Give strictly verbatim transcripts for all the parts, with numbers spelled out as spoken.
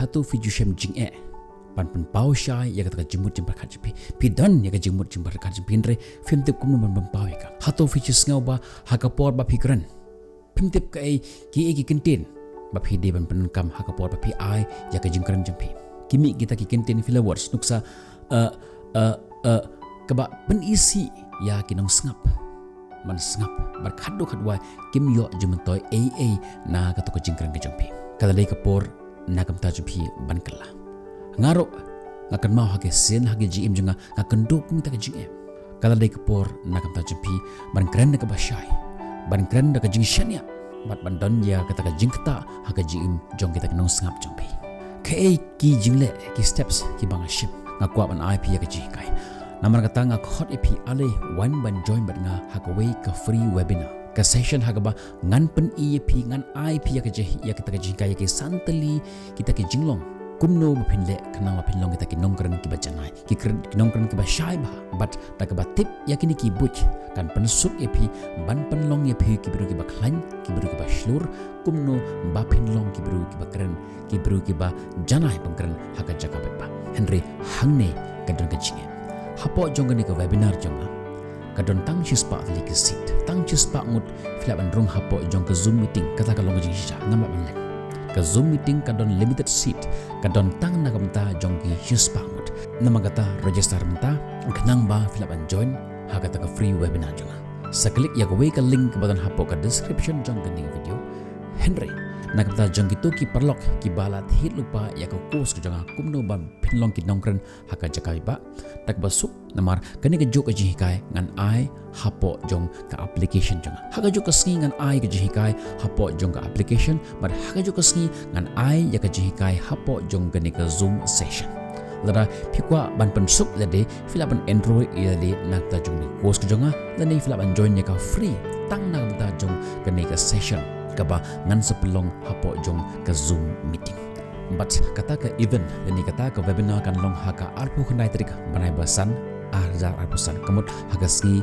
Hato phi ju shem jingeh ban pynpaw shai ïa kata ka jingmut jingpyrkhat jong phi? Phi don ïa ka jingmut jingpyrkhat jong phi, hynrei phim tip kumno ban pynpaw ïa ka. Hato phi ju sngew ba ha ka por ba phi kren, phim tip kaei, kiei ki kyntien ba phi dei ban pyndonkam ha ka por ba phi ai ïa ka jingkren jong phi? Ki mih kita ki kyntien filler words, nuksa, eh, eh, eh, kaba pyni sih ïa ki nongsngap ban sngap, bad khatduh khatwai kim ïoh jingmyntoi ei ei na kato ka jingkren ka jong phi. Ka la dei ka por na ka bynta jong phi ban kylla. Nga ruh nga kynmaw ha ki sien ha ki jingim jong nga, nga kynduh kum kita ki jingim. Ka la dei ka por na ka bynta jong phi ban kren da kaba shai, ban kren da ka jingshaniah, bad ban don ïa kata ka jingktah ha ka jingim jong kita ki nongsngap jong phi. Kaei ki jingleh, ki steps kiba nga shim, nga kwah ban ai phi ïa ka jinghikai. Namar kata nga khot ïa phi ale, wan ban join bad nga ha kawei ka free webinar, ka session ha kaba ngan pyni ïa phi, ngan ai phi ïa ka jing, ïa kita ki jinghikai, ïa ki san tylli kita ki jinglong, kumno ba phin leh khnang ba phin long kita ki nongkren kiba janai, ki kren, ki nongkren kiba shai bha. Bad da kaba tip ïa kine ki buit, kan pynsuk ïa phi ban pynlong ïa phi ki briew kiba khlaiñ, ki briew kiba shlur, kumno ba phin long ki briew kiba kren, ki briew kiba janai ban kren ha ka jaka bad ba. Hynrei hangne ka don ka jingeh. Hapoh jong kane ka webinar jong nga, ka don tang shispah tylli ki seat, tang shispah ngut phi lah ban rung hapoh jong ka Zoom meeting, kata ka long ka jingshisha, ngam lah ban leh. Ka Zoom meeting ka don limited seat, ka don tang na ka bynta jong ki shispah ngut. Namar kata register mynta khnang ba phi lah ban join ha kata ka free webinar jong nga. Sa click ïa kawei ka link kaba don hapoh ka description jong kane ka video. Hynrei na ka bynta jong kito ki paralok kiba la thied lypa ïa ka course ka jong nga, kumno ba phin long ki nongkren ha ka jaka bad ba, da kaba suk, namar kane kajuh ka jinghikai ngan ai hapoh jong ka application jong nga. Ha kajuh ka sngi ngan ai ka jinghikai hapoh jong ka application, bad ha kajuh ka sngi ngan ai ïa ka jinghikai hapoh jong kane ka Zoom session. Lada phi kwah ban pynsuk ïalade, phi lah ban enroll ïalade na ka bynta jong kane ka course ka jong nga, lane phi lah ban join ïa ka free tang na ka bynta jong kane ka session kaba ngan sa pynlong hapoh jong ka Zoom meeting. Bad kata ka event lane kata ka webinar kan long ha ka arphew khyndai tarik bnai ba san, ar hajar arphew san, ka mut ha ka sngi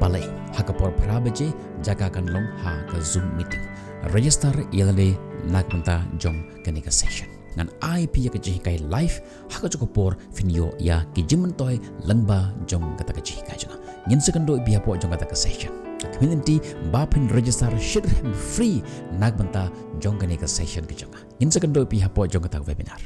Palei, ha ka por phra baje, jaka kan long ha ka Zoom meeting. Register ïalade na ka bynta jong kane ka session. Ngan ai phi ïa ka jinghikai live, ha kajuh ka por phin ïoh ïa ki jingmyntoi lyngba jong kata ka jinghikai jong nga. Ngin sa kynduh ïa phi hapoh jong kata ka session. Ka khmih lynti ba phin register shitrhem free na ka bynta jong kane ka session ka jong nga. Ngin sa kynduh ïa phi hapoh jong kata ka webinar.